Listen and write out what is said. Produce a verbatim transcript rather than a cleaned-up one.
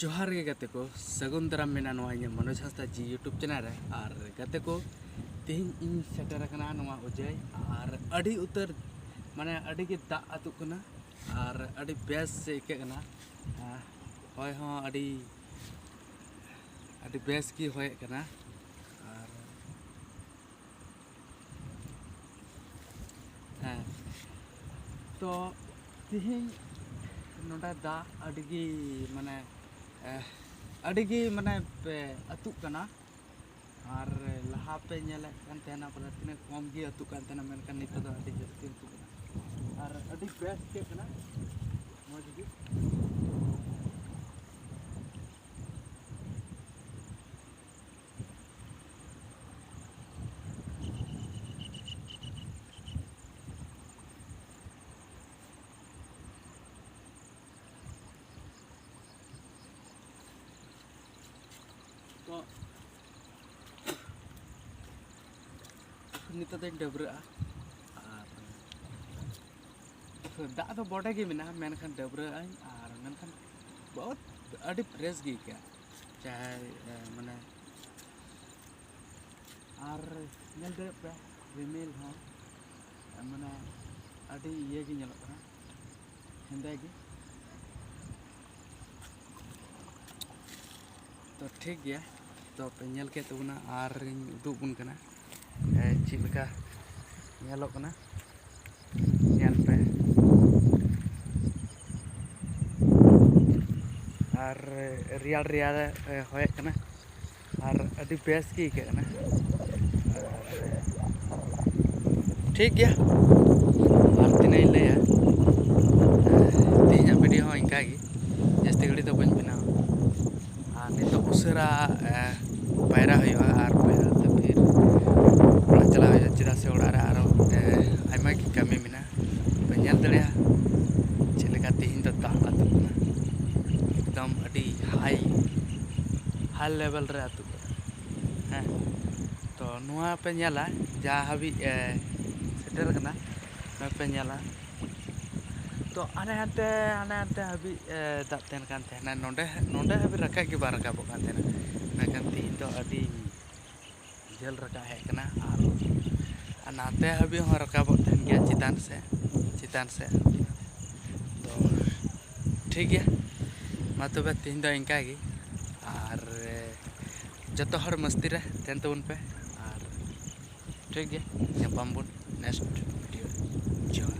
ᱡᱚᱦᱟᱨ ᱜᱮ ᱜᱟᱛᱮ ᱠᱚ, ᱥᱟᱹᱜᱩᱱ ᱫᱟᱨᱟᱢ ᱢᱮᱱᱟᱜᱼᱟ ᱱᱚᱣᱟ ᱤᱧᱟᱹᱜ ᱢᱚᱱᱳᱡᱽ ᱦᱟᱸᱥᱫᱟ ᱡᱤ YouTube ᱪᱮᱱᱮᱞ ᱨᱮ᱾ ᱟᱨ ᱜᱟᱛᱮ ᱠᱚ, ᱛᱮᱦᱮᱧ ᱤᱧ ᱥᱮᱴᱮᱨ ᱟᱠᱟᱱᱟ ᱱᱚᱣᱟ ᱩᱡᱟᱹᱭ, ᱟᱨ ᱟᱹᱰᱤ ᱩᱛᱟᱹᱨ, ᱢᱟᱱᱮ, ᱟᱹᱰᱤ ᱜᱮ ᱫᱟᱜ ᱟᱹᱛᱩᱜ ᱠᱟᱱᱟ ᱟᱨ ᱟᱹᱰᱤ ᱵᱮᱥ ᱟᱹᱭᱠᱟᱹᱜ ᱠᱟᱱᱟ᱾ ᱟᱨ ᱦᱚᱭ ᱦᱚᱸ ᱟᱹᱰᱤ, ᱟᱹᱰᱤ ᱵᱮᱥ ᱜᱮ ᱦᱚᱭᱮᱫ ᱠᱟᱱᱟ᱾ ᱟᱨ ᱦᱮᱸ, ᱛᱚ ᱛᱮᱦᱮᱧ ᱱᱚᱰᱮ ᱫᱟᱜ ᱟᱹᱰᱤ ᱜᱮ, ᱢᱟᱱᱮ, ᱟᱹᱰᱤ ᱜᱮ, ᱢᱟᱱᱮ, ᱟᱹᱛᱩᱜ ᱠᱟᱱᱟ᱾ ᱟᱨ ᱞᱟᱦᱟ ᱯᱮ ᱧᱮᱞᱮᱫ ᱠᱟᱱ ᱛᱟᱦᱮᱱᱟ ᱵᱚᱞᱮ ᱛᱤᱱᱟᱹᱜ ᱠᱚᱢ ᱜᱮ ᱟᱹᱛᱩᱜ ᱠᱟᱱ ᱛᱟᱦᱮᱱᱟ, ᱢᱮᱱᱠᱷᱟᱱ ᱱᱤᱛᱚᱜ ᱫᱚ ᱟᱹᱰᱤ ᱡᱟᱹᱥᱛᱤ ᱟᱹᱛᱩᱜ ᱠᱟᱱᱟ᱾ ᱟᱨ ᱟᱹᱰᱤ ᱵᱮᱥ ᱟᱹᱭᱠᱟᱹᱜ ᱠᱟᱱᱟ, ᱢᱚᱡᱽ ᱜᱮ᱾ ᱛᱚ, ᱱᱤᱛᱚᱜ ᱫᱚᱧ ᱰᱟᱹᱵᱽᱨᱟᱹᱜᱼᱟ᱾ ᱟᱨ ᱫᱟᱜ ᱫᱚ ᱵᱚᱰᱮ ᱜᱮ ᱢᱮᱱᱟᱜᱼᱟ, ᱢᱮᱱᱠᱷᱟᱱ ᱰᱟᱹᱵᱽᱨᱟᱹᱜ ᱟᱹᱧ᱾ ᱟᱨ ᱢᱮᱱᱠᱷᱟᱱ ᱵᱚᱦᱩᱛ ᱟᱹᱰᱤ ᱯᱷᱨᱮᱥ ᱜᱮ ᱟᱹᱭᱠᱟᱹᱜᱼᱟ, ᱪᱟᱦᱮ, ᱮ, ᱢᱟᱱᱮ, ᱟᱨ ᱧᱮᱞ ᱫᱟᱲᱮᱭᱟᱜ ᱯᱮ, ᱨᱤᱢᱤᱞ ᱦᱚᱸ, ᱮ, ᱢᱟᱱᱮ, ᱟᱹᱰᱤ ᱤᱭᱟᱹ ᱜᱮ ᱧᱮᱞᱚᱜ ᱠᱟᱱᱟ, ᱦᱮᱸᱫᱮ ᱜᱮ᱾ ᱛᱚ ᱴᱷᱤᱠ ᱜᱮᱭᱟ, ᱛᱚ ᱯᱮ ᱧᱮᱞ ᱠᱮᱫ ᱛᱟᱵᱚᱱᱟ, ᱟᱨᱤᱧ ᱩᱫᱩᱜ ᱟᱵᱚᱱ ᱠᱟᱱᱟ, ᱮ, ᱪᱮᱫ ᱞᱮᱠᱟ ᱧᱮᱞᱚᱜ ᱠᱟᱱᱟ, ᱧᱮᱞ ᱯᱮ᱾ ᱟᱨ ᱨᱮᱭᱟᱲ ᱨᱮᱭᱟᱲ, ᱮ, ᱦᱚᱭᱮᱫ ᱠᱟᱱᱟ᱾ ᱟᱨ ᱟᱹᱰᱤ ᱵᱮᱥ ᱜᱮ ᱟᱹᱭᱠᱟᱹᱜ ᱠᱟᱱᱟ᱾ ᱴᱷᱤᱠ ᱜᱮᱭᱟ, ᱟᱨ ᱛᱤᱱᱟᱹᱜ ᱤᱧ ᱞᱟᱹᱭᱟ, ᱛᱮᱦᱮᱧᱟᱜ ᱵᱷᱤᱰᱤᱭᱳ ᱦᱚᱸ ᱤᱱᱠᱟ ᱜᱮ, ᱡᱟᱹᱥᱛᱤ ᱜᱷᱟᱹᱲᱤᱡ ᱫᱚ ᱵᱟᱹᱧ ᱵᱮᱱᱟᱣᱟ᱾ ᱟᱨ ᱱᱤᱛᱚᱜ ᱩᱥᱟᱹᱨᱟ, ᱮ, ᱯᱟᱭᱨᱟ ᱦᱩᱭᱩᱜᱼᱟ ᱟᱨ ᱯᱟᱭᱨᱟ ᱠᱟᱛᱮ ᱯᱷᱤᱨ ᱚᱲᱟᱜ ᱪᱟᱞᱟᱜ ᱦᱩᱭᱩᱜᱼᱟ, ᱪᱮᱫᱟᱜ ᱥᱮ ᱚᱲᱟᱜ ᱨᱮ ᱟᱨᱚ, ᱮ, ᱟᱭᱢᱟ ᱜᱮ ᱠᱟᱹᱢᱤ ᱢᱮᱱᱟᱜᱼᱟ᱾ ᱯᱮ ᱧᱮᱞ ᱫᱟᱲᱮᱭᱟᱜᱼᱟ ᱪᱮᱫ ᱞᱮᱠᱟ ᱛᱮᱦᱮᱧ ᱫᱚ ᱫᱟᱜ ᱟᱹᱛᱩᱜ ᱠᱟᱱᱟ, ᱮᱠᱫᱚᱢ ᱟᱹᱰᱤ ᱦᱟᱭ, ᱦᱟᱭ ᱞᱮᱵᱮᱞ ᱨᱮ ᱟᱹᱛᱩᱜ ᱠᱟᱱᱟ᱾ ᱦᱮᱸ, ᱛᱚ ᱱᱚᱣᱟ ᱯᱮ ᱧᱮᱞᱟ, ᱡᱟᱦᱟᱸ ᱦᱟᱹᱵᱤᱡ, ᱮ, ᱥᱮᱴᱮᱨ ᱠᱟᱱᱟ, ᱱᱚᱣᱟ ᱯᱮ ᱧᱮᱞᱟ, ᱛᱚ ᱦᱟᱱᱮ ᱦᱟᱱᱛᱮ, ᱦᱟᱱᱮ ᱦᱟᱱᱛᱮ ᱦᱟᱹᱵᱤᱡ ᱮ, ᱫᱟᱜ ᱛᱟᱦᱮᱱ ᱠᱟᱱ ᱛᱟᱦᱮᱱᱟ, ᱱᱚᱸᱰᱮ, ᱱᱚᱸᱰᱮ ᱦᱟᱹᱵᱤᱡ ᱨᱟᱠᱟᱵ ᱜᱮ ᱵᱟᱝ ᱨᱟᱠᱟᱵᱚᱜ ᱠᱟᱱ ᱛᱟᱦᱮᱱᱟ᱾ ᱢᱮᱱᱠᱷᱟᱱ ᱛᱮᱦᱮᱧ ᱫᱚ ᱟᱹᱰᱤ ᱡᱷᱟᱹᱞ ᱨᱟᱠᱟᱵ ᱦᱮᱡ ᱠᱟᱱᱟ᱾ ᱟᱨ, ᱟᱨ ᱱᱟᱛᱮ ᱦᱟᱹᱵᱤᱡ ᱦᱚᱸ ᱨᱟᱠᱟᱵᱚᱜ ᱛᱟᱦᱮᱱ ᱜᱮᱭᱟ ᱪᱮᱛᱟᱱ ᱥᱮᱫ, ᱪᱮᱛᱟᱱ ᱥᱮᱫ᱾ ᱛᱚ ᱴᱷᱤᱠ ᱜᱮᱭᱟ, ᱢᱟ ᱛᱚᱵᱮ ᱛᱮᱦᱮᱧ ᱫᱚ ᱤᱱᱠᱟ ᱜᱮ᱾ ᱟᱨ ᱡᱚᱛᱚ ᱦᱚᱲ ᱢᱚᱥᱛᱤ ᱨᱮ ᱛᱟᱦᱮᱱ ᱛᱟᱵᱚᱱ ᱯᱮ᱾ ᱟᱨ ᱴᱷᱤᱠ ᱜᱮᱭᱟ, ᱧᱟᱯᱟᱢ ᱵᱚᱱ next video ᱨᱮ᱾ ᱡᱚᱦᱟᱨ᱾